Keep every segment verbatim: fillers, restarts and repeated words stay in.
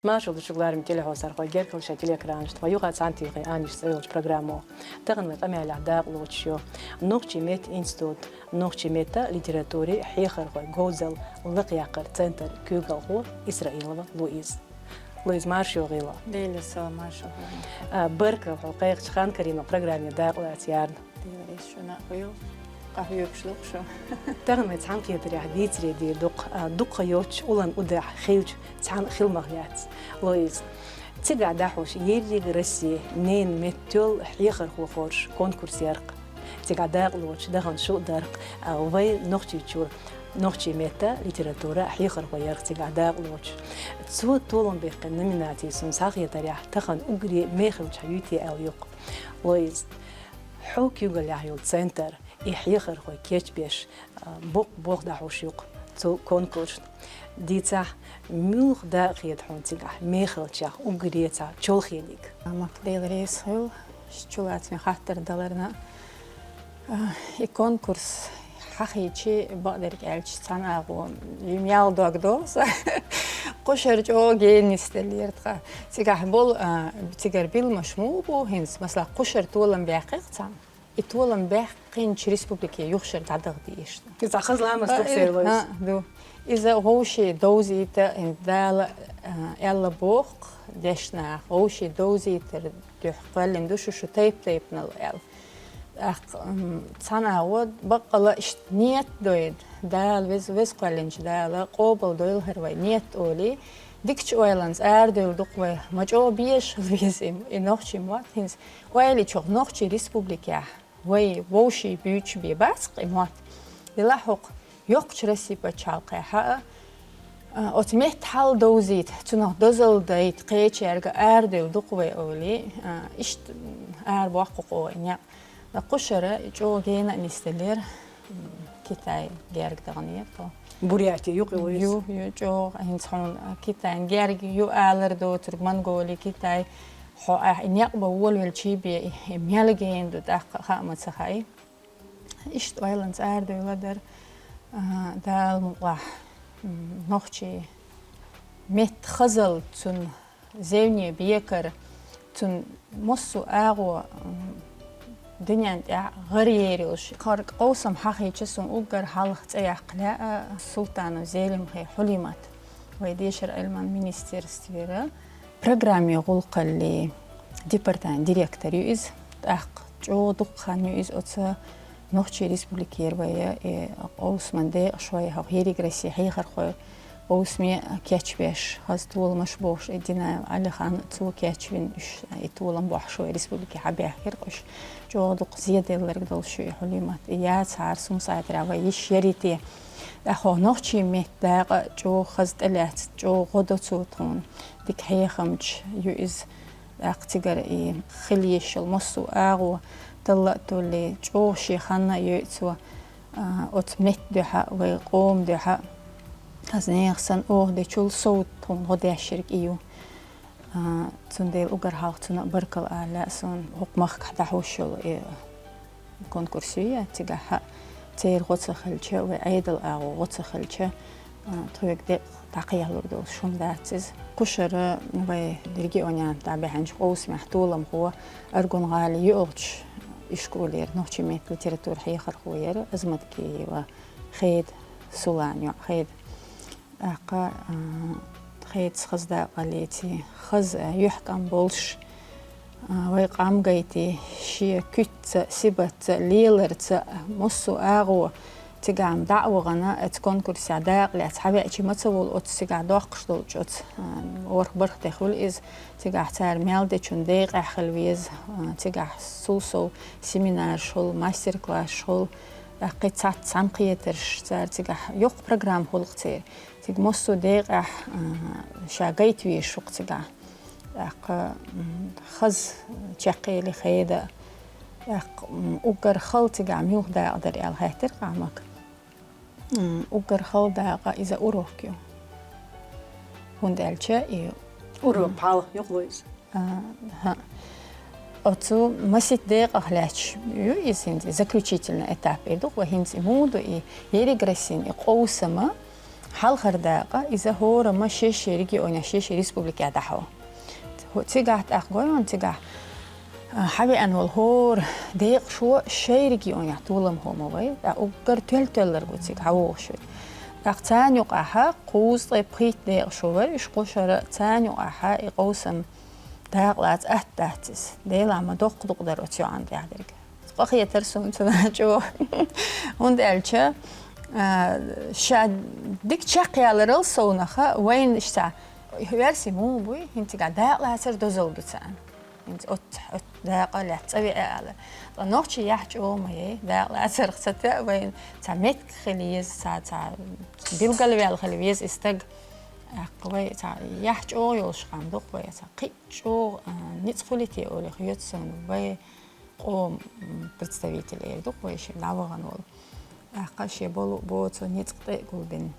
Маршал да шуга, ларам телехьосархой, геркал шоай телеэкранаш тӀа. Юха цхьан тӀехьа аьнна йиш йолча программо. Тахан вай къамаьлах дакъа лоацаш я нохчий меттан институт, нохчий меттан литературин хьехархой говзал лакхъяккхара центра куьйгалхо Исраилова Луиза. Луиза, марша йоагӀийла. Даьла раьза хилва, марша йоагӀийла. А, баркал хьо кхайкхача, хан карийна программе дакъа лаца ярна. Даьла раьза шуна хилва. Къахьоьгуш лу шу. Тахан вай цхьан кхетарехь дийцаре дийр ду-кх, а, дукха йоццача уллан удехь хилча цхьана хила мах яц, Луиза. Цигахь дӀахьош ерриг Россе ненан меттан тоьл хьехархо хоржа конкурс яр-кх. Цигахь дакъа лоацаш даханза шу а дар-кх, а, вай Нохчийчура нохчий меттан литературин хьехархо яр-кх цигахь дакъа лоацаш. Цо толам баьккхина номинацеш, сона схьахетарехь, тахан уггаре мехалчех юй-те аьлла ю-кх. Луиза, хьо куьйгаллехь йолу центр, и хьехархой кечбеш, а, боккха болх дӀахьош ю-кх цу конкурсна. Дийцахь, муьлха дакъа хета хьуна цигахь мехалчех уггаре цхьа чолхениг? Амма Даьла раьза хилва, чулацаме хаттар даларна. А, и конкурс хьахийча, бакъдерг аьлча, цхьана агӀо, и мел дог доху сан, кхушара чӀогӀа гена нисделлера тхан. Цигахь болу, а, цигара билламаш муха бу хӀинца, масала, кхушара толам баьккхи-кх цхьана. И толам баьккхинчу республике юха шера дӀадаха дезаш ду. Иза хаза ламаз ду-кх церан, Луиза. ХӀаъ, ду. Иза вовшийн довзийта, Дала, а, аьлла боху-кх дешнаш, вовшийн довзийтаран дуьхьа кхоьллина ду шу, шу тайп-тайпанал аьлла. ТӀаккха, м, цхьана агӀо баккъала иштта нийят дойла, Дала, веза, веза кхоьллинчу Дала къобалдойла хӀара вай нийят олий, дикачу ойланца арадевлла ду-кх вай, ма чӀогӀа безаш хила веза и, и нохчийн мотт хӀинца. Ойла йича, нохчийн республикехь вай вовшийн буьйцуш бен бац-кх и мотт. Делахь хӀокху йоккхачу Россин пачхьалкхехь а, а, оцу меттан хьал довзийта, цунах дозалла дайта кхечаьрга арадевлла ду-кх вай олий, а, иштта, м, арабоккху-кх и некъ. Ткъа кхушара чӀогӀа гена а нисделлера, м, Китай герга даханера тхо. Буряти ю-кх и, Луиза? Ю, ю, чӀогӀа. ХӀинца хьуна Китайна герга ю алар доцург, Монголи, Китай. Хьо ахь и некъ бан волавелчий бен, и, и мел гена ду тӀаккха хаа ма ца хаьа. Иштта ойланца арадевлла дара, а, Дала мукъалахь, м, нохчийн меттан хазалла, цуьнан зевне бекар, цуьнан массо а агӀо, м, дуьнен тӀехь гӀара ер йолуш. ХӀара къовсам хьахийча, суна уггар хьалха цӀе яккха лаьа Султанова Зелимхин Хьулимат, вай дешара Ӏилман министерствера программин гӀуллакхаллин департаментан директор ю иза. ТӀаккха чӀогӀа дукха хан ю иза оцу Нохчийн республикера вай и къовсаман декъашхой, хӀокху ерриг Россин хьехархой къовсаме кечбеш, хаза толамаш бохуш, и Динаев Ӏалихан, цо кечвина уьш, и толам бохьуш вай республике хьабаьхкира-кх уьш. ЧӀогӀа дукха зеделларг долуш ю и Хьулимат. И яцахьара, суна схьахетарехь, вай йиш ярий те. ТӀаккха хӀокху нохчийн меттан дакъа чӀогӀа хаза тӀелаьцна, чӀогӀа гӀо до цо тхуна. Дика хьехамча ю иза. ТӀаккха цигара и хила йиш йолу массо а агӀо талла а толлий, чӀогӀа шен хан а йойу цо, а, оцу меттан дуьхьа, вай къоман дуьхьа. Хаза нехан санна оха дечул сов тхуна гӀо деш ерг и ю. А, цундела уггар хьалха цунна а баркалла ала лаьа суна, хӀокху махкахь дӀахьош йолу и конкурс ю я, цигахь а церан гӀо ца хилча, вай Ӏедалан агӀо гӀо ца хилча, а, тхоьга декъа дӀакхехьалур долуш хӀума дац иза. Кхушара вай регионехь дӀабаьхьначу къовсамехь толамхо Аргун-гӀалин йоьалгӀачу ишколера нохчийн меттан литературин хьехархо яра Азаматгиева Хеда, Сулан йоӀ Хеда. ТӀаккха, а, Хедас хаза дакъа леций, хаза, а, юьхькӀам болуш, а, вай къам гайтий, шен куьцаца, сибатца, леларца, массо а агӀо цигахь-м дӀа а вахана, оцу конкурсехь дакъа лаьцна хьавеачий ма ца волу оцу цигахь доккхуш долчу оцу, а, ворхӀ-бархӀ де хуьлу иза, цигахь цара мел дечун декъехь хила веза, а, цигахь сул сов семинараш хуьлу, мастер-классаш хуьлу, тӀаккха кхин цхьацца цхьаьнакхетарш, цара цигахь йоккха программа хуьлу-кх церан. Цига массо а декъехь, а, ша гайта везаш ву-кх цигахь. ТӀаккха, м, хаза чекхъели Хеда. ТӀаккха, м, уггар хала цигахь муьлха дакъа дара аьлла хаьттира-кх ахь мага. М, уггар хала дакъа иза урок ю. ХӀунда аьлча и... Урок пхьалха ю-кх, Луиза. А, хӀаъ. Оцу масийтта декъах лаьтташ ю иза, хӀинца и заключительный этап эр ду-кх вай, хӀинца и муха ду и ерриг Россин и къовсама, Хьалхара дакъа, иза хӀораммо ший-ший регионе, ший-ший республике дӀахьо. Цигахь тӀаккха гой хьона цигахь, а, хьавеана волу хӀора декъашхо шайн регионехь толамхо ма вай, ткъа уггар тоьл-тоьлларг ву цига хьавогӀуш верг. ТӀаккха царна юкъахь кхузткъе пхийтта декъашхо вара, уьш кхушара царна юкъахь и къовсам дакъа лаца атта дац иза. Делахь ма доккха дукъ дара оцу йоӀана тӀехь дерг. Къахетара суна цунах чӀогӀа. ХӀунда аьлча, а, ша дика чекхъяларал совнаха вайна иштта, оьрсий муха буй, хӀинца цигахь дакъа лацар дозалла ду царна. ХӀинца оцу, оцу дакъа лаьцна цӀа веа ала. Ткъа нохчийчоьнна ма яй, дакъа лацарх ца тоьа вайна, цхьа меттиг хила еза, цхьа, цхьа билгалваьлла хила веза и стаг. ТӀаккха вай цхьа яхь чӀогӀа йолуш къам ду-кх вай, цхьа кхин а чӀогӀа, а, ницкъ хуьлий те олий хета суна вай къоман, м, представитель эр ду-кх вай шен дӀавахана волу. ТӀаккха шен болу боцу ницкъ тӀе а гулбина,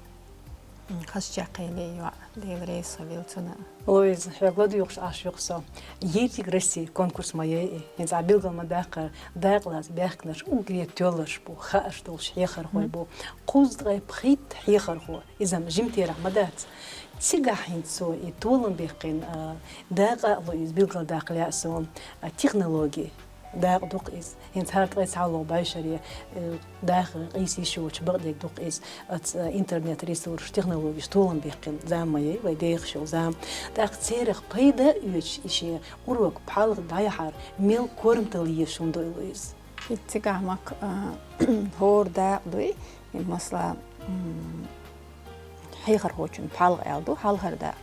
м, хаза чекхъели йоӀ, Дела реза хуьлийла цунна. Луиза, хьоьга ладуьйгӀуш Ӏаш ю-кх со. «Етиг России» конкурс ма яй и, хӀинца ахь билгал ма-даккхара, дакъа лаца баьхкинарш уггаре тоьлларш бу, хаарш долуш хьехархой бу. Кхузткъе пхийтта хьехархо, иза-м жима терахь ма дац. Цигахь хӀинца цо и толам баьккхина, а, дакъа а ло иза, билгалдаккха лаьа суна, а, технологи дакъа ду-кх иза. ХӀинца хӀара ткъе цхьалгӀа бӀешаре, э, даха къийса йиш йолчу бакъдерг ду-кх иза, оцу, э, интернет-ресурсаш, технологияш толам баьккхина зама ма яй вай дехаш йолу зама. ТӀаккха церах пайда а оьцуш и шен урок, пхьалгӀа дӀаяхьар мел корматалла езаш хӀума ду, Луиза? И цигахь ма-кх, а, хӀора дакъа дуй, и, масала, м, хьехархочун пхьалгӀа аьлла ду, хьалхара дакъа.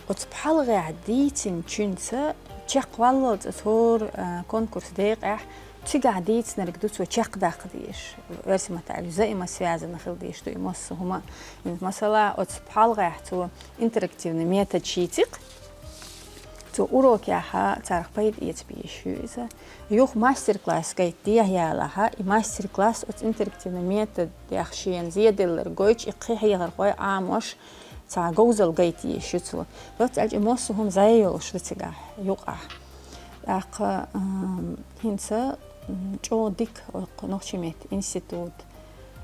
Оцу пхьалгӀехь дийцинчуьнца чекхваллалц оцу хӀора, а, конкурс декъехь, цигахь дийцинарг ду цо чекхдаккха дезаш. Оьрсийн маттахь аьлча, взаимосвязанный хила дезаш ду и массо а хӀума. Масала, оцу пхьалгӀехь цо интерактивный метод шийци-кх, цо урокехь царах пайда эца безаш ю иза. Юха мастер-класс гайта дехьа ялахь, и мастер-класс оцу интерактивный методех шена зеделларг гойтуш, и кхин хьехархой, Ӏамош цхьа говзалла гайта езаш ю цо. Доцца аьлча, и массо а хӀума зӀе йолуш ду цигахь юкъахь. ТӀаккха, ам, хӀинца, м, чӀогӀа дика оцу нохчийн меттан институт,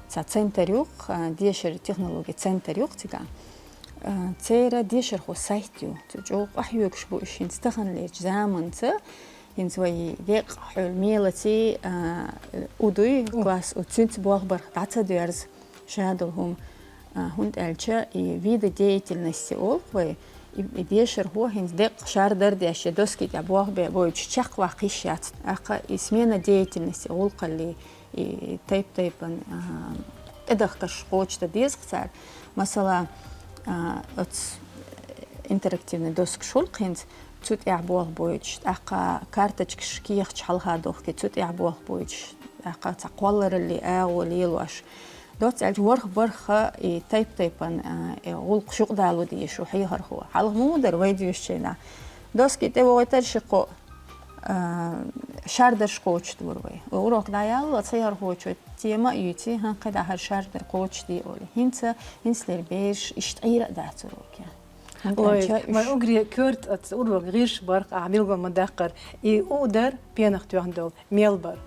цхьа центр ю-кх, а, дешара технологийн центр ю-кх цигахь. А, церан дешархо сайт ю. Цу чӀогӀа къахьоьгуш бу уьш хӀинца таханлерчу заманца. ХӀинца вай декъа хьуьлла мелаций, а, у дуй, класс у, цуьнца болх барх дӀа ца доьрзу ша долу хӀума. А, хӀунда аьлча и виды деятельности олу-кх вай, и, и дешархо хӀинца декъа шардар деш я доски тӀехь болх бе бойтуш чекхваккха йиш яц. ТӀаккха и смена деятельности гӀуллакхаллий, и тайп-тайпана, а, тӀедахкарш кхочушдан деза-кх цара. Масала, а, оцу интерактивный доскаш хуьлу-кх хӀинца, цу тӀехь болх бойтуш, тӀаккха карточкаш кехаташ хьалха дохкий, цу тӀехь болх бойтуш, тӀаккха цхьа кхоллараллий агӀо лелош. Доцца аьлча, ворхӀ-бархӀ и тайп-тайпана, а, и гӀуллакхаш юкъадало дезаш ву хьехархо. Хьалха муха дара вай доьшучу хенахь? Доски тӀе вохуьйтура ши-кхо, а, шардарш кхочушдора вай. Урок дӀаяллалц хьехархочо тема а юьйций, хӀан, кхидӀа хӀара шардар кхочушде олий. ХӀинца, хӀинцалера бераш иштта Ӏийр а дац урокехь. ХӀунда аьлча уьш, вай уггаре коьрта оцу урокан гӀирс бара-кх, ахь билгал ма-даккхара, и у дара пенах тоьхна долу мел бара.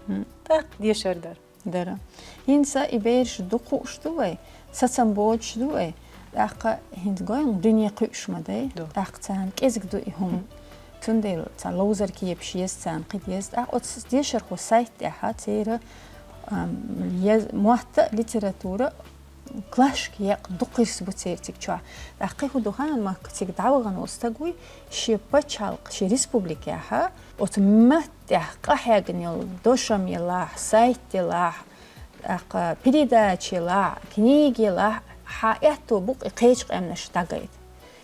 ТӀаккха дешар дара. Дара. ХӀинца и бераш дукха хууш ду вай, сацам боцуш ду вай. ТӀаккха хӀинца гой хьуна дуьне кхуьуш ма дай. ТӀаккха царна кӀезиг ду и хӀума. Цундела цхьа ловзар кепаш еза царна, кхин деза. ТӀаккха оцу дешархо сайт тӀехь церан, ам, ез-, мотт а, литература а, классика екъна дукха ирс бу церан цига чохь. ТӀаккха кхин хӀун ду хаьий, ма-кх, цига дӀавахана волу стаг вуй, шен пачхьалкх, шен республикехь, оцу маттехь къахьегна йолу дошам елахь, сайт елахь, тӀаккха передача елахь, книга елахь, хьан аьтто бу-кх и кхечу къаьмнаш дӀагайта.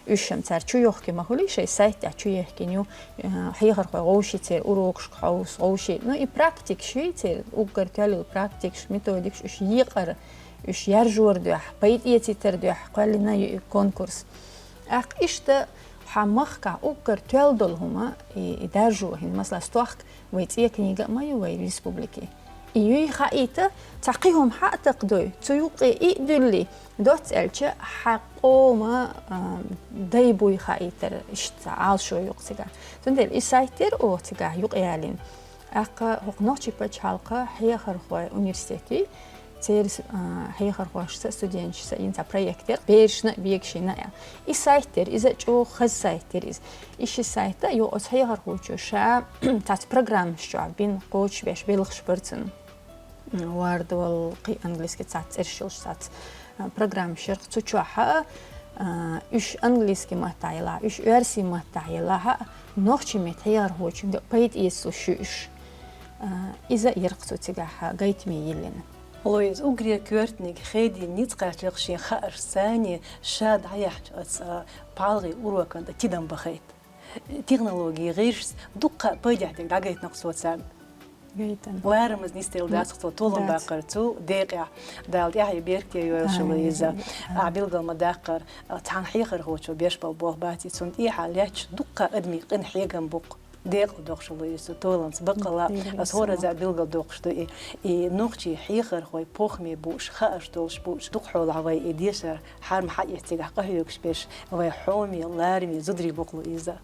Уьш-м цара чу йохкий ма хуьлий, шайн сайт тӀехь чу ехкина ю, э, хьехархой вовший церан урокашка хьовса, вовший. Ну, и практикаш юй церан, уггар тоьлла практикаш, методикаш, уьш екъар, уьш яржор дуьхьа, пайда эцийтар дуьхьа кхоьллина ю и конкурс. ТӀаккха иштта хьан махкахь уггар тоьлла долу хӀума, и, и даржо хӀинца, масала, стохка вай цӀе книга а ма ю вай республике. И юй хаийта, цхьа кхин хӀума хьа а такха дой, цу юккъе и а дуьллий, доцца аьлча, хьан къоман, а, дай буй хаийтар, иштта цхьа Ӏалашо ю-кх цигахь. Цундела и сайт яра оха цигахь юкъаялийна. ТӀаккха хӀокху Нохчийн пачхьалкхан хьехархойн университет юй, Церас хьехархошца, студенташца йина цхьа проект яр, берашна а, бегашна а. И сайт яр, иза чӀоагӀа хаза сайт яр иза. И ши сайта юха оцу хьехархочо ша цац программаш чохь бина кхочушбеш белхаш бар цунна. Wordle, кхин английски цац цӀераш йолуш цац программаш яр цу чохь а, уьш английски маттахь елахь, уьш оьрсийн маттахь елахь а, нохчийн меттан хьехархочуьнга пайда эцалуш ю уьш. Иза яр цу цигахь гайтаме йиллина. Луиза, уггаре коьртаниг хедийна ницкъ кхачарх шен хаарш санна ша дӀаяьхьча оцу пхьалгӀийн урокан тӀе тидам бахийта. Технологийн гӀирсаца дуккха а пайдехь дерг дӀагайтина-кх цо царна. Гайтина. Ларамаза нисделла дац-кх цо толам баккхар цу декъехь. Дала тӀаьхье беркате йойла шу, Луиза. Ахь билгал ма-даккхара, цхьана хьехархочо беш болу болх бац и, цунна тӀехьа лаьтташ дуккха а адамийн къинхьегам бу-кх. Декъала дохуш, Луиза, толамца, баккъала, ас хӀоразза билгал доккхуш ду и, и нохчийн хьехархой похӀме бууш, хаарш долуш бууш, дукха хьолахь вай и дешар хьарма хьаэца цигахь къахьоьгуш берш вай хьоме, лараме зударий бу-кх, Луиза.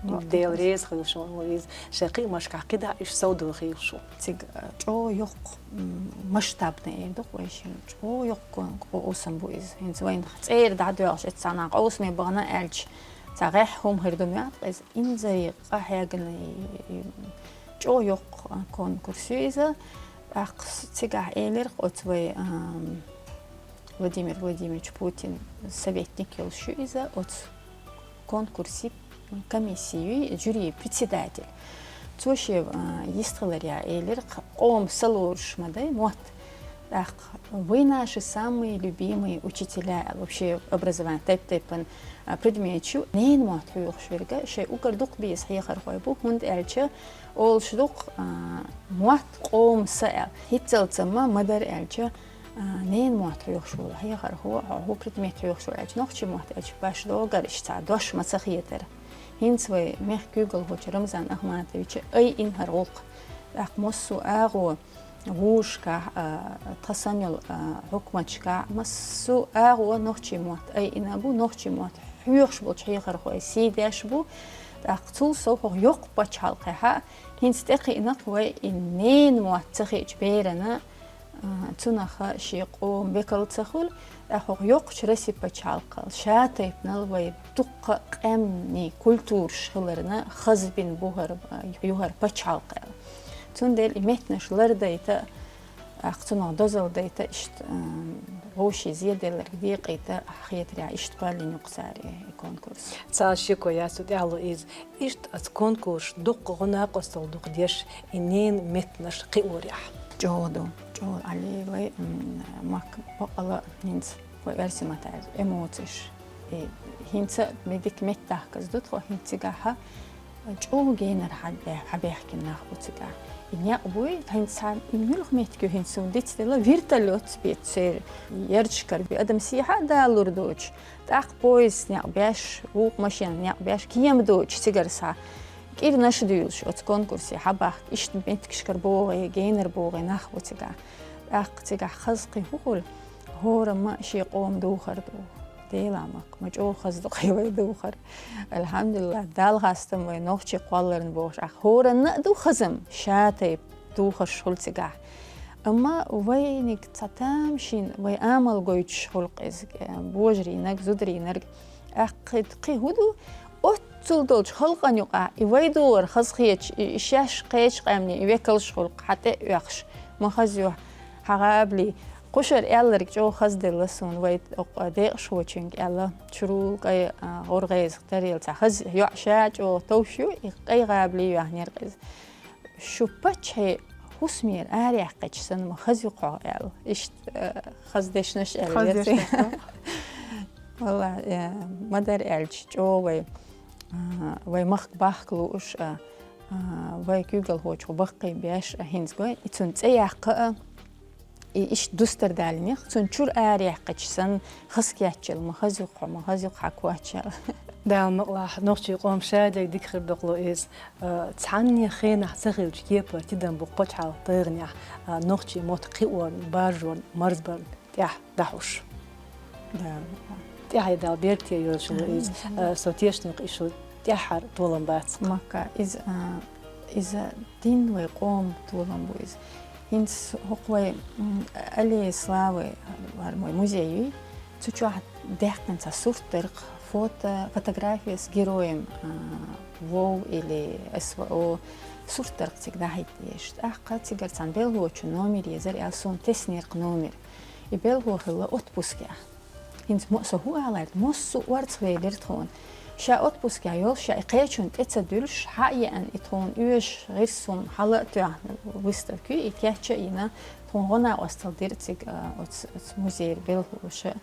Дела реза хуьлда шуна, Луиза, шайн кхиамашкахь кхидӀа а уьш совдохийла шу. Цига чӀогӀа йоккха, масштабный эр ду-кх вай шен, чӀогӀа йоккха къовсам бу иза. ХӀинца вайна цӀера дӀадоьлхуш, эццахь нах къовсаме бахана аьлча, цхьа гӀеххьа хӀума хир ду моьтту-кх иза. Инзаре къахьегна, чӀогӀа йоккха конкурс ю иза. ТӀаккха цигахь элира-кх оцу вай, ам, Владимир Владимирович Путин советник йолуш ю иза, оцу конкурсийн комиссин жюрин председатель. Цо шен, а, йистхиларехь элира-кх, къоман са лоруш ма дай мотт. ТӀаккха «Вы наши самые любимые учителя», вообще образование тайп-тайпана, а, предметаш ю, ненан мотт хьоьхуш верг шайн уггар дукха беза хьехархой бу, хӀунда аьлча олуш ду-кх, а, мотт къоман са аьлла. ХӀинццалц ма, ма-дарра аьлча, а, ненан мотт хьоьхуш волу хьехархо, хьо хӀун предмет хьоьхуш ву аьлча, нохчийн мотт аьлча, башха догӀу-кх иштта цхьа дош ма ца хетара. ХӀинца вай мехкан куьйгалхочо Рамзан Ахматовича айина хӀара гӀуллакх. ТӀаккха массо а агӀо, вузашкахь а, тхан санна йолу, а, хьукматашкахь а, массо а агӀо нохчийн мотт айина бу, нохчийн мотт хьоьхуш болчу хьехархой сий деш бу. ТӀаккха цул сов хӀокху йоккха пачхьалкхехь а хӀинца тӀекхиъна-кх вай и ненан мотт ца хиъчу берана, а, цунах шен къоман векал ца хуьлу, тӀаккха хӀокху йоккхачу Россин пачхьалкхал, шатайпанал вай дуккха а къаьмнийн культураш хиларна хазбина бу хӀара, а, ю хӀара пачхьалкх аьлла. Цундела и меттанаш лардайта, тӀаккха цунах дозалла дайта иштта, а, вовшийн зеделларг декъийта хетарехь иштта кхоьллина ю-кх цара и конкурс. Цхьа шеко яц цу тӀехь, Луиза. Иштта оцу конкурсаша дуккха а гӀо, накъосталла дукха деш и ненан меттанаш кхиорехь? ЧӀогӀа ду, чӀогӀа. Али вай, м, махкахь баккъала хӀинца вай оьрсийн маттахь аьлча эмоцеш. И хӀинца а дика меттахказа ду тхо, хӀинца цигахь а чӀогӀа генара хьабе-, хьабаьхкина нах бу цигахь. И некъ буй, хӀинца цхьа и муьлха меттиг ю хӀинца суна дицделла, вертолётца бецу церан ярташкара бен адам сехьа а далур доцуш. ТӀаккха поездца некъ беш, вукху машенца некъ беш, кема доцуш цигара схьа. КӀирнаш а дуьйлуш оцу конкурсе хьабахка, иштта меттигашкара богӀий, генара богӀий нах бу цигахь. ТӀаккха цигахь хаза кхин хӀун хуьлу? ХӀораммо а шен къоман духар ду. Делан махкахь, ма чӀогӀа хаза ду кхин вай духар. Алхьамдулиллахь, Далла хастам вай нохчий кхолларна бохуш, ахь хӀоранна а ду хазам, шатайпа духарш хуьлу цигахь. Амма вайниг цхьа тамашийна, вай амал гойтуш хуьлу-кх иза, э, божарийнарг, зударийнарг. Ахь кхин, кхин хӀун ду? Оццул долчу халкъана юкъахь и вай духар хазахеташ, и, и шаьш кхечу къаьмнийн и векалш хуьлу-кх хьан тӀе а оьхуш, ма хаза ю хьан гӀабали. Кхушара аьлларг чӀогӀа хазделла суна, вай декъашхочуьнга аьлла, чурул кӀай, а, гӀургӀезах таръелла цхьа хаза йоӀ ша чӀогӀа товш ю, и кӀай гӀабали йоьхнера-кх иза. Шу паччахье хӀусамера араяьккхича санна ма хаза ю-кх хьо аьлла. Иштта, э, хаза дешнаш аьлла. Хаза дешнаш, да. Валлахь, э, ма-дарра аьлча, чӀогӀа вай, а, вай махка бахка лууш а, а, вай куьйгалхочух баккхий беш а хӀинца гой, и цунна цӀе яккха а, и иштта дустар далийнехь, цунна чуьра араяьккхича санна, хаза кечъелла, ма хаза ю-кх хьо, ма хаза ю-кх хьан коч аьлла. Дала мукъалахь, нохчийн къоман шадерг дика хир ду-кх, Луиза. Э, цхьанне хенахь ца хиллачу кепара тидам бу кху пачхьалкхан тайгӀанехь, э, нохчийн мотт кхиорна, баржорна, марзбарна тӀехь дӀахьуш. Да. ТӀаьхье Дала беркате йойла шу, Луиза. Амин. Э, со тешнарг и шу тӀаьххьара толам бац-кх. Махкахь, иза, э, иза дин вай къоман толам бу иза. ХӀинца хӀокху вай, м, Аллея славы, вай музей юй, цу чохь даьккхина цхьа сурт дара-кх, фото, фотография с героем, а, вов или СВО, сурт дара-кх цига дӀахӀиттадеш. ТӀаккха цигара цхьана белхочун номер езара аьлла, суна теснера-кх номер. И белхо хилла отпускехь. ХӀинца мо-, со хӀун аларт, массо а орцахвелира тхуна. Ша отпускехь йолуш, ша и кхечунна тӀе ца дуьллуш, хьа а еана, и тхуна оьшуш, гӀирс хӀума хьала а тоьхна, выставка юй, и кечъян а йина, тхуна гӀо-накъосталла дира цига, а, оцу, оцу музейра белхалоша.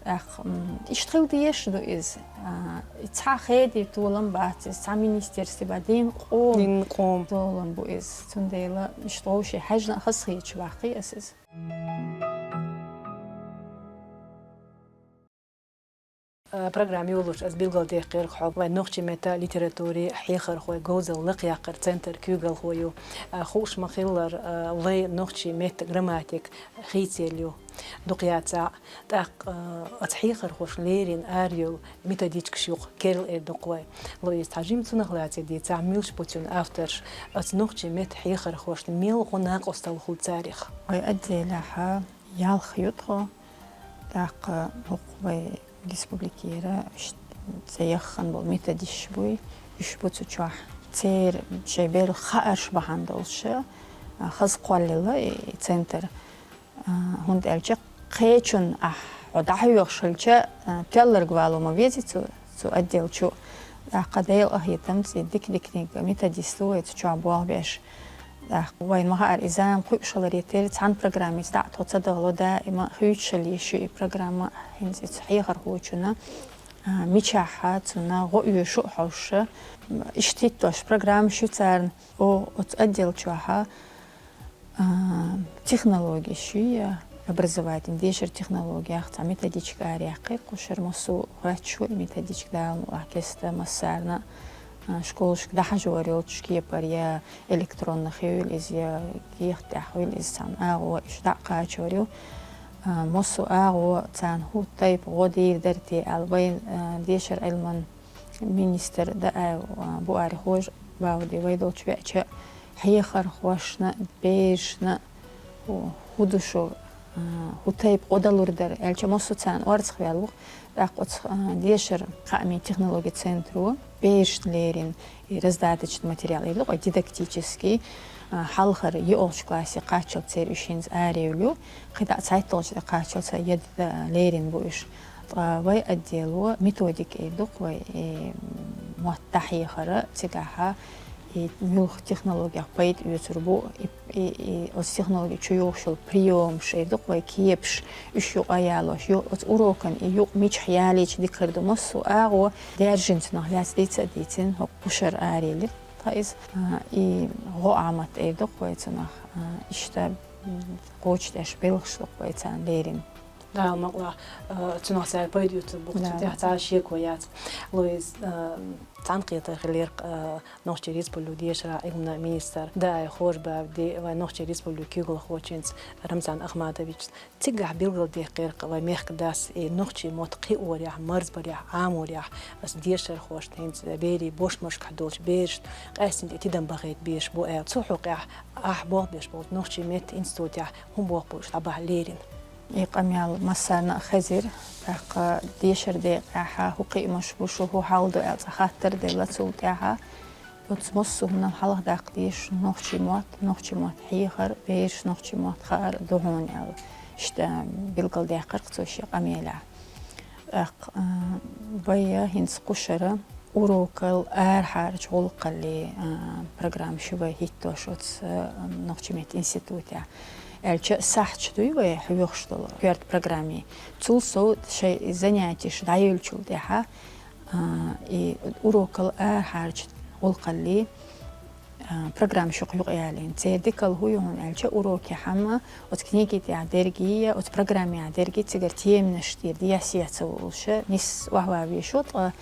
ТӀаккха, м, иштта хила дезаш ду иза. А, и цхьа хеде толам бац иза, цхьа министерстве бац, дин къоман Дин къоман. Толам бу иза. Цундела иштта вовшийн хьаьжна а хазахеташ баккхий ас иза. А, программа йолуш ас билгалдаьккхира хьо, вайн нохчийн меттан, литературин хьехархой говзалла лакхъяккхаран центр куьйгалхо ю. А, хууш ма-хиллара, а, вайн нохчийн меттан грамматика хийцаелла ю. Дукха яцахь, тӀаккха, а, оцу хьехархошна леррина арайолу методичкаш ю-кх керла эр ду-кх вай. Луиза, тхьа жимма цунах лаьцна дийцахь, муьлш бу цуьнан авторш, оцу нохчийн меттан хьехархошна мел гӀо-накъосталла хуьлу царах? Вай отделехь ялх ю тхо, тӀаккха хӀокху вай республикера ш-, цӀе яххана болу методисташ буй, уьш бу цу чохь. Церан шайн берриг хаарш бахьана долуш, а, хаза кхоллаелла и центр. А, хӀунда аьлча кхечунна ахь хьо дӀахьоьхуш хилча, а, тоьлларг вало ма везий цу, цу отдел чу. ТӀаккха Делан къахетамца и дика-диканиг методист ву вай цу чохь болх беш. ТӀаккха вайна ма-хаъара, и зама кхуьуш хиларе терра, цхьана программица дӀа а тхо ца дахало, даима хуьйцуш хила йиш ю и программа, хӀинца и цу хьехархочунна, а, мичахь цунна гӀо оьшу а хьовша, иштта хӀиттош программаш ю царна. О, оцу отдел чохь, а, технологеш ю я, образовательный, дешаран технологех цхьа методичка араяьккхи, кхушара массо а хоьттуш ву и методичка, Дала мукъалахь, кеста массарна, а, школашка дӀахьажор йолчу кепара, я электронно хуьлу иза, я кехат тӀехь хуьлу иза, цхьана агӀо иштта дӀа а кхачор ю. А, массо а агӀо царна хӀун тайпа гӀо дийр дара те аьлла, вайн, а, дешаран Ӏилман министр Даев, а, Буари Хож-Бауди вай долчу веача, хьехархошна, берашна хӀу-, хӀун ду шу, а, хӀун тайпа гӀо далур дара аьлча, массо а царна орцахваьлла ву-кх. ТӀаккха оцу, а, дешаран хаамийн технологийн центро берашна леррина и раздаточный материал, эр ду-кх вай, дидактический, а, хьалхара йоьалгӀачу классе кхаччалц церан уьш хӀинца араяьлла ю, кхидӀа цхьайтталгӀачу тӀе кхаччалц а яд-, а, леррина бу уьш. Ткъа вай отдело методика, эр ду-кх вай, и мотт дӀахьехара, цигахь и муьлха технологех пайда оьцур бу, и, и, и оцу технологи чу йогӀуш йолу приёмаш, эр ду-кх вай, кепаш, уьш юкъа ялош, ю-, оцу урокан и юкъ мичахь ялийча дика хир ду. Массо а агӀо даьржина цунах лаьцна дийца а дийцина, хӀокху кхушара араелира тхан иза. А, и гӀо а мотт, эр ду-кх вай цунах, а, иштта, м, кхочушдеш белхаш ду-кх вай царна леррина. Дала мукъалахь, а, цунах цара пайда оьцур бу-кх, цу Да. тӀехь цхьа шеко яц. Луиза, а, цхьаьнакхетар хилира-кх, а, Нохчийн Республикан дешаран Ӏилманан министр Даев Хож-Бауди вайн Нохчийн Республикан куьйгалхочуьнца Рамзан Ахматовичца. Цигахь билгалдаьккхира-кх вайн мехкан дас и нохчийн мотт кхиорехь, марзбарехь, Ӏаморехь, аса дешархошна, хӀинца берийн бошмашкахь долчу берашна къаьсттина тӀе тидам бахийта безаш бу аьлла. Цу хьокъехь ахь болх беш болчу Нохчийн меттан институтехь хӀун болх бу уьш дӀабахьа леррина? И къамел массарна а хезира, тӀаккха дешаран декъехь хӀун кхиамаш бу шу, хӀун хьал ду аьлла цкъа хаттар а делла цул тӀаьхьа. Оцу массо а хӀуманал хьалха даккха дезаш нохчийн мотт, нохчийн мотт хьехар, бераш нохчийн мотт хаар ду хьуна аьлла. Иштта билгалдаьккхира-кх цо шен къамелехь. ТӀаккха, а, вай хӀинца кхушара урокал арахьарчу гӀуллакхаллин, а, программаш ю вай хӀиттош оцу, а, Нохчийн меттан институтехь. Аьлча сахьташ дуй вай хьоьхуш долу коьрта программи. Цул сов шайн занятеш дӀайолчул тӀаьхьа, а, и урокал арахьарчу гӀуллакхаллин, а, программаш юкъа юкъаялийна. Церан дикалла хӀун ю хьуна аьлча, урокехь-м оцу книги тӀехь дерриге, оцу программехь дерриге цигара теманаш тӀера дӀасаеца волуш, нисса охьаван везаш ву, ткъа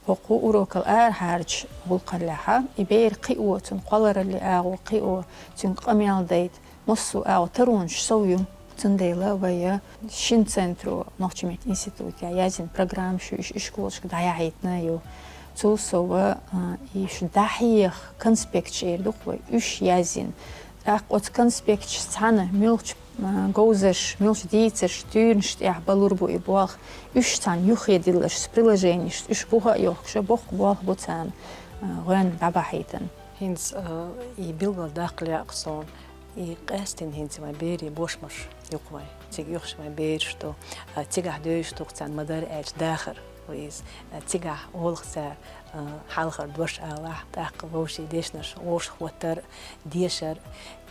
хӀокху урокал арахьарчу гӀуллакхаллехь и бер кхио, цунна кхоллараллин агӀо кхио, цуьнга къамел дайта, массо а агӀо, таронаш сов ю. Цундела вай шина центро Нохчийн меттан институтехь язйина программаш ю, уьш ишколашка дӀаяхьийтина ю. Цул сов, а, уьш дӀахьеха конспекташ, эр ду-кх вай, уьш язйина. ТӀаккха оцу конспекташ цхьаьна муьлхачу, а, говзарш, муьлхачу дийцарш, туьйранаш тӀехь балур бу и болх. Уьш цхьаьна юххе дилларш, приложенеш, уьш буха а йохкуш, боккха болх бу царна, а, гӀоьнна дӀабахьийтина. ХӀинца, а, и билггал даккха лаьа суна, и къаьстина хӀинца вайн берийн бошмаш ю-кх вайн. Цига юххе вайн бераш ду, а, цигахь девзаш ду-кх царна ма-дарра аьлча дахар. Ву иза, а, цигахь олу-кх цара, а, хьалхара дош алахь, тӀаккха вовшийн дешнаш вовшахӀоттар, дешар.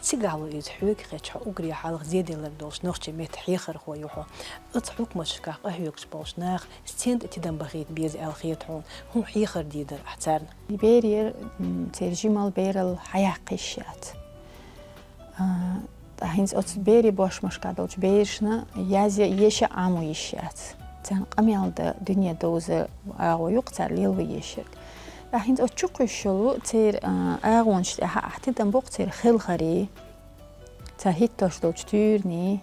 Цигахь ву иза хьоьга хеташ, хьо уггаре хьалха зеделларг долуш нохчийн меттан хьехархо ю хьо. Оцу хьукматашкахь къахьоьгуш болчу наха стенна тӀе тидам бахийта беза аьлла хета хьуна, хӀун хьехар дийр дара ахь царна? И берийн, м, церан жималла, бералла хьаяккха йиш яц. А, ткъа хӀинца оцу берийн бошмашкахь долчу берашна язъян, ешан Ӏамо йиш яц. Царна къамел дан, дуьне довза агӀо ю-кх цара лело ешарг. Ткъа хӀинца оцу чу кхуьссуш йолу церан, а, агӀонаш тӀехь ахь тидам бо-кх церан хелхарий, цара хӀиттош долчу туьйранний,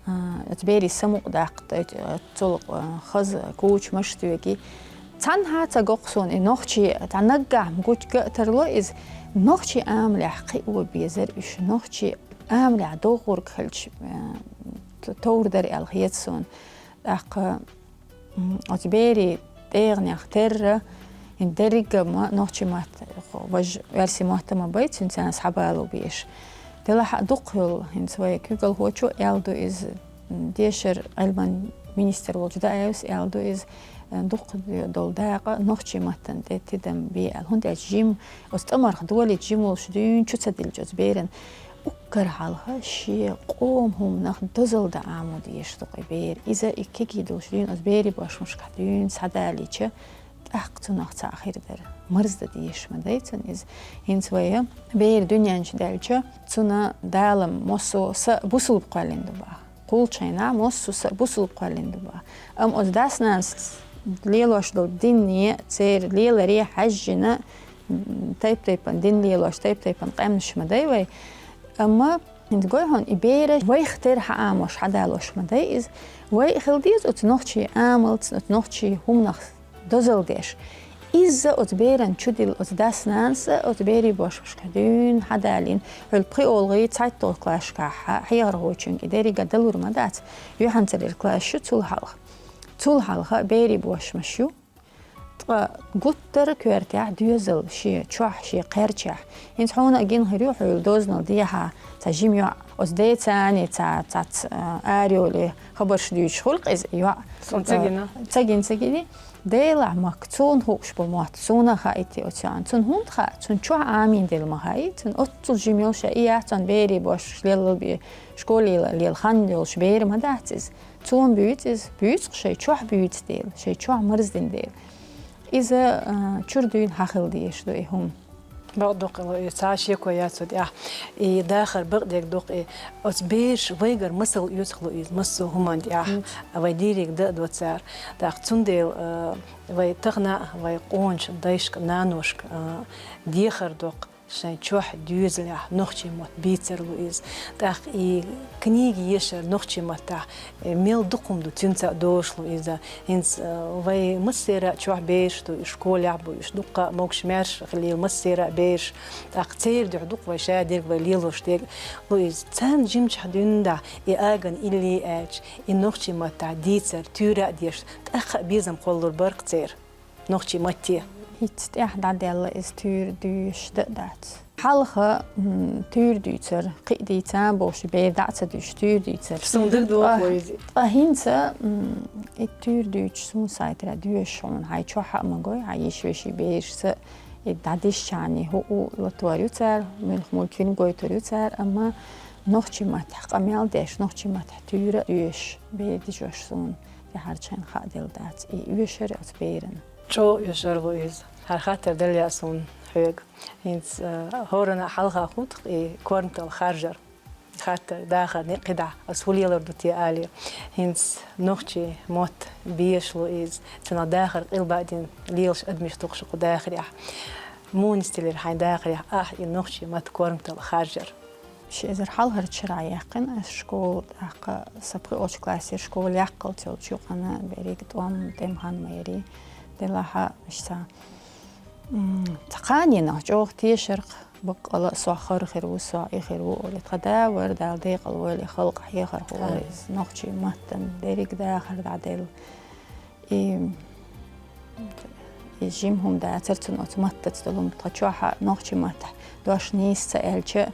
а, оцу берийн самукъадаккха, оцу, оцу цул, а, хаза кучамаш а тоьгий. Цхьанхьа ца го-кх суна и нохчийн, цхьа наггахь гучуга а тарло иза, нохчийн амалехь кхио безара уьш, нохчийн амалехь доггӀург хилча, а, т-, товр дара аьлла хета суна. ТӀаккха, м, оцу берийн тӀегӀанех терра, хӀинца дерриг а ма-, нохчийн мотт, хо-, важа оьрсийн мотт а ма бай, цуьнца схьабало беш. Делахь а дукха йолу, хӀинца вайн куьйгалхочо аьлла ду иза, м, дешар, Ӏилман министр волчу Даевс аьлла ду иза, э, дукха долу дакъа нохчийн маттана тӀе тидам бе аьлла. ХӀунда аьлча жима, оцу тӀамарх долийта жима волуш дуьйна чу ца диллича оцу беран, уггар хьалха шен къоман хӀуманах дозалла дан Ӏамо дезаш ду-кх и бер. Иза и кегий долуш дуьйна оцу берийн бошмашкахь дуьйна схьадалийча, тӀаккха цунах цхьаъ хир дара. Марздан дезаш ма дай цунна иза. ХӀинца вайн бер дуьнен чу даьлча, цунна Дала массо а са бусулба кхоьллина ду боху. Кхуллучу хенахь массо а са бусулба кхоьллина ду боху. Амма оцу дас-нанас лелош долу динне, церан леларе хьаьжжина, м, тайп-тайпана дин лелош, тайп-тайпана къаьмнаш ма дай вай. Амма хӀинца гой хьуна, и бер вайх тера хьаамош, хьадалош ма дай иза. Вай а хила деза оцу нохчийн амалца, оцу нохчийн хӀуманах дозалла деш. Иза оцу беран чу дилла оцу дас-нанас а, оцу берийн бошмашкахь дуьйна хьадалийна. Хьуьлла пхи олгӀий цхьайтталгӀа классашкахь хьехархочуьнга и деррига далур ма дац. Юьхьанцарера классаш ю цул хьалха. Цул хьалха берийн бошмаш ю. Ткъа гуттара а коьртехь доьзал шен чохь, шен кхерчехь. ХӀинца хьуна а гина хир ю, хьуьлла дозанал дехьа цхьа жима йоӀ, оцу децани цхьа, цхьацца, а, арайолий хабарш дуьйцуш хуьлу-кх иза йоӀ. Суна ца гина. Ца гина, ца гина. Делахь, Макка, цунна хууш бу мотт, суна а хаийти оцу йоӀана. Цунна хӀунда хаьа? Цунна чохь Ӏамийна делла ма хаьий. Цунна оццул жима йолуш а и яц, цунна берийн бошмаш лелла бен, школе лела хан йолуш бер ма дац иза. Цунна буьйцу иза, буьйцу-кх шайн чохь буьйцу дела, шайн чохь марздина дела. Иза, а, чуьра дуьйна хьан хила дезаш ду и хӀума? Бакъ ду-кх, Луиза, цхьа а шеко яц цу тӀехь. И дахар бакъдерг ду-кх и. Оцу бераша вайгара масал оьцу-кх, Луиза, массо а хӀуманна тӀехь. Мгм. Вай дийриг дан а до цара. ТӀаккха цундела, а, вай тахана а вай къоначу дайшка, наношка, а, дехар до-кх шайн чохь доьзалехь нохчийн мотт бийцар, Луиза. ТӀаккха и книга ешар нохчийн маттахь, э, мел дукха хӀума ду цуьнца а долуш, Луиза. ХӀинца, э, вай массеран а чохь бераш ду, и школехь бу, уьш дуккха а могуш-маьрша хилийла массеран а бераш. ТӀаккха церан дуьхьа ду-кх вай ша дерг, вай лелош дерг. Луиза, царна жимчохь дуьйна дӀа и аган илли аьлча, и нохчийн маттахь дийцар туьйра а деш, тӀаккха а безам кхоллалур бара-кх церан нохчийн матте. ХӀинца тӀехь дӀадаьлла иза туьйра дуьйцуш дан а дац. Хьалха, м, туьйра дуьйцура, кхин а дийца бохуш, бер дӀа а ца дуьйцуш, туьйра дуьйцура. Суна дагадогӀу иза. Ткъа хӀинца, м, и туьйра дуьйцуш суна сайтарахь доьшуш хьуна, хьайн чохь а ма гой, хьайн йиш-вешин берашца и дӀадисчарний хӀуъу латор ю цара, муьлх-мультфильм гойтур ю цара, амма нохчийн маттахь къамел деш, нохчийн маттахь туьйра а доьшуш, бер дижош суна тӀаьхьарчу хенахь хааделла дац, и оьшура оцу берана. ЧӀогӀа оьшура, Луиза. ХӀара хаттар дала лаьа суна хьоьга. ХӀинца, а, хӀоранна а хьалха хӀутту-кх и корматалла харжар. Хаттар, дахар некъ кхидӀа, ас хӀун лелар ду те алий. ХӀинца нохчийн мотт безаш, Луиза, цунах дахар къилбаъдина лелаш адамаш ду-кх шу кху дахарехь. Муха нисделира хьайн дахарехь ахь и нохчийн маттан корматалла харжар? Ши эзар хьалхарчу шарахь яьккхина ас школа, тӀаккха сан пхоьалгӀачу классера школа яккхалц йолчу юкъана берриг тӀом тӀеман хан ма ярий. Делахь а, иштта, М, цхьа кханенах чӀогӀа тешарх, баккъала а сох хӀара хир ву, сох и хир ву, олий, тха да вар, Дала декъала войла, халкъ хьехархо вар, из нохчий маттан дерриг дахар дӀаделла. И, и жим хӀума дацар цун оцу маттаца долу, тха чохь а нохчий маттахь дош нийса ца аьлча,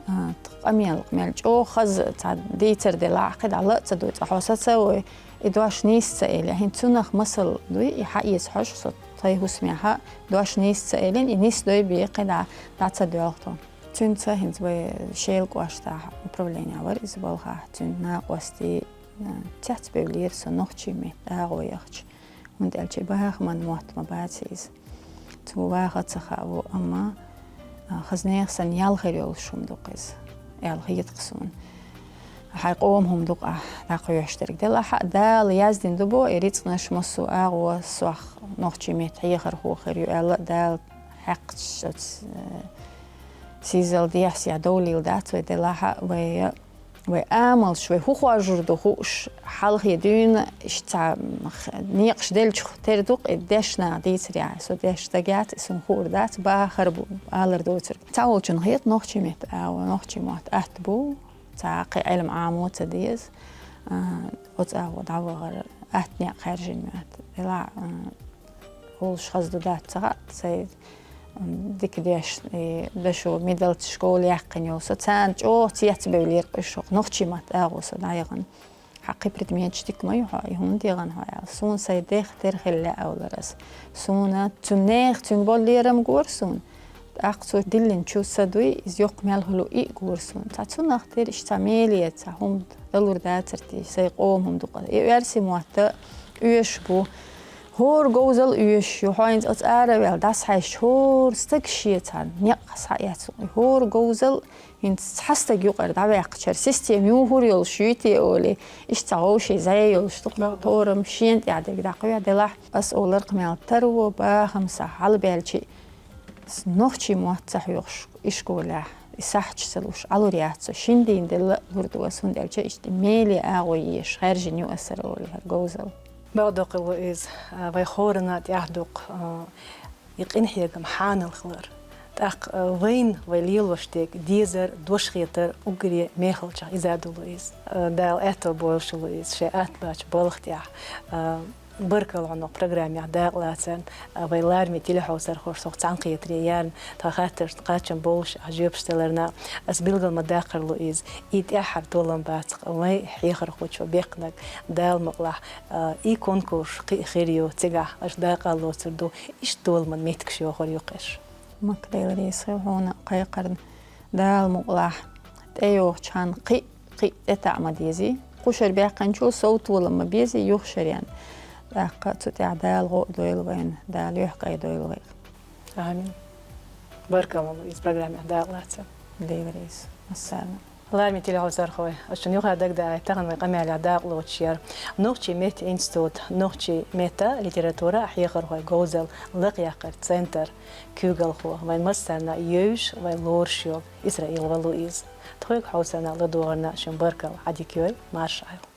а, къамел, къамел чӀогӀа хаза цхьа дийцар делахь, кхидӀа ла а ца дуй, цкъа хьо саца а вой, и дош нийса ца эле. ХӀинца цунах масал дуй, и хьаэца хьожуш со тхайн хӀусамехь а, дош нийса ца элина, и нисдой бен кхидӀа дӀа ца доьлху тхо. Цуьнца хӀинца вай Шелан кӀоштахь управление вара иза балхахь, цуьнан накъостий, а, цецбевллера со нохчий меттан агӀо яхча. ХӀунда аьлча и бахаман мотт ма бац иза. Цо ваха а ца хааву, амма, а, хаза нехан санна ял хир йолуш хӀума ду-кх иза, аьлла хета-кх суна. Хьайн къоман хӀума ду-кх ахь дӀакхоьхьуш дерг. Делахь а Дала яздина ду боху, и рицкъанаш массо а агӀо сох нохчий меттан хьехархо хир ю аьлла а Дала хьаькхча оцу, э, сийсазалла дехьа-сехьа довлийла дац вай, делахь а вай, вай амалш, вай хӀун хоржур ду хууш, хьалхе дуьйна иштта цхьа х-, некъаш делчух тера ду-кх и дешна дийцарехь, со деш дагахь яц, и суна хуур дац, бахар бу алар доцург. Цхьаволчунна хета нохчий меттан агӀо, нохчий мотт атта бу, цхьа кхин Ӏилма Ӏамо ца деза, а, оцу агӀо дӀавахар атта некъ хаьржина моьтту. Делахь а, олуш хаза ду дац ца хаьа, сайн, м, дика деш, и дашо мидалца школа яьккхина йолу со, царна чӀогӀа цецбевллера-кх уьш, хӀокху нохчий маттан агӀо со дӀаяхана. Хьан кхин предметаш дика ма ю хьо, и хӀунда яхана хьо аьлла. Суна сайн дех тера хила лаьа олура ас. Суна цуьнан нехан, цуьнан болу лерам гора суна. ТӀаккха цо диллина чу са дуй, иза йоккха мел хуьлу и а гора суна. Цхьа цунах тера иштта цхьа меле, цхьа хӀума далур дацара те, сайн къоман хӀума ду-кх. И оьрсийн мотт а оьшуш бу. ХӀора говзал а оьшуш ю, хьо хӀинца оцу ара а ваьлла, дӀасахьаьжча, хӀора стаг шен цхьа некъ схьаэцна. И хӀора говзал хӀинца цхьа стаг юкъара дӀаваьккхичара система юхур йолуш юй те олий, иштта цхьа вовшийн зӀе йолуш ду-кх. Торам шена тӀехь дерг дӀакхоьхьу, делахь ас олура-кх мел таро, бахам схьа хьалабаьлча, нохчий мотт ца хьоьхуш, и школехь, и сахьташ ца луш, Ӏалур яц со, шина дийнахь делла а лур ду ас, хӀунда аьлча иштта меле агӀо езаш хаьржина ю ас хӀара олий, хӀара говзал. Бакъдоккхула иза, а, вай хӀоранна тӀехь дукха, а, и къинхьегам хьанал хилар. ТӀаккха, а, вайна вай лелош дерг дезар, дош хетар уггаре мехалчех иза а долу иза. А, Дала аьтто бойла шу иза, шайн атта баьчу балха тӀехь. А, Баркалла хьуна программехь дакъалацарна, а, вай лараме телехьовсархоша сох цхьаьнакхетаре яьрна, тхан хаттаршна кхачам болуш, а, жоьпаш деларна. Ас билгал ма-даккхара, Луиза, и тӀаьххьара толам бац-кх вайн хьехархочо бехнарг, Дала мукъалахь, а, и конкурс кхин а хир ю, цигахь аша дакъа а лоцур ду, иштта толаман меттигаш йохур ю-кх аша. Макка, Дела реза хуьлда хьуна кхайкхарна. Дала мукъалахь, тӀейогӀучу хенахь кхин а, кхин а тӀетаӀа ма дезий. Кхушара баьккхинчул сов толам ма безий юха шарна. ТӀаккха цу тӀехь Дала гӀо а дойла вайна, Дала юьхькӀай дойла вайх. Амин. Баркалла, Луиза, программехь дакъалацарна. Дела реза. Массарна. Лараме телехьовсархой, ас шуна юха дагадеъна, тахана вайн къамелехь дакъа лоцуш яра Нохчийн меттан институт, нохчийн меттан, литературан а хьехархойн говзал лакхъяккхаран центр куьйгалхо, вайн массарна а евзаш, вай лоруш йолу Исраилова Луиза. Тхоьга хьовсарна, ладогӀарна шуна баркалла, Ӏадика йойла, марша Ӏайла.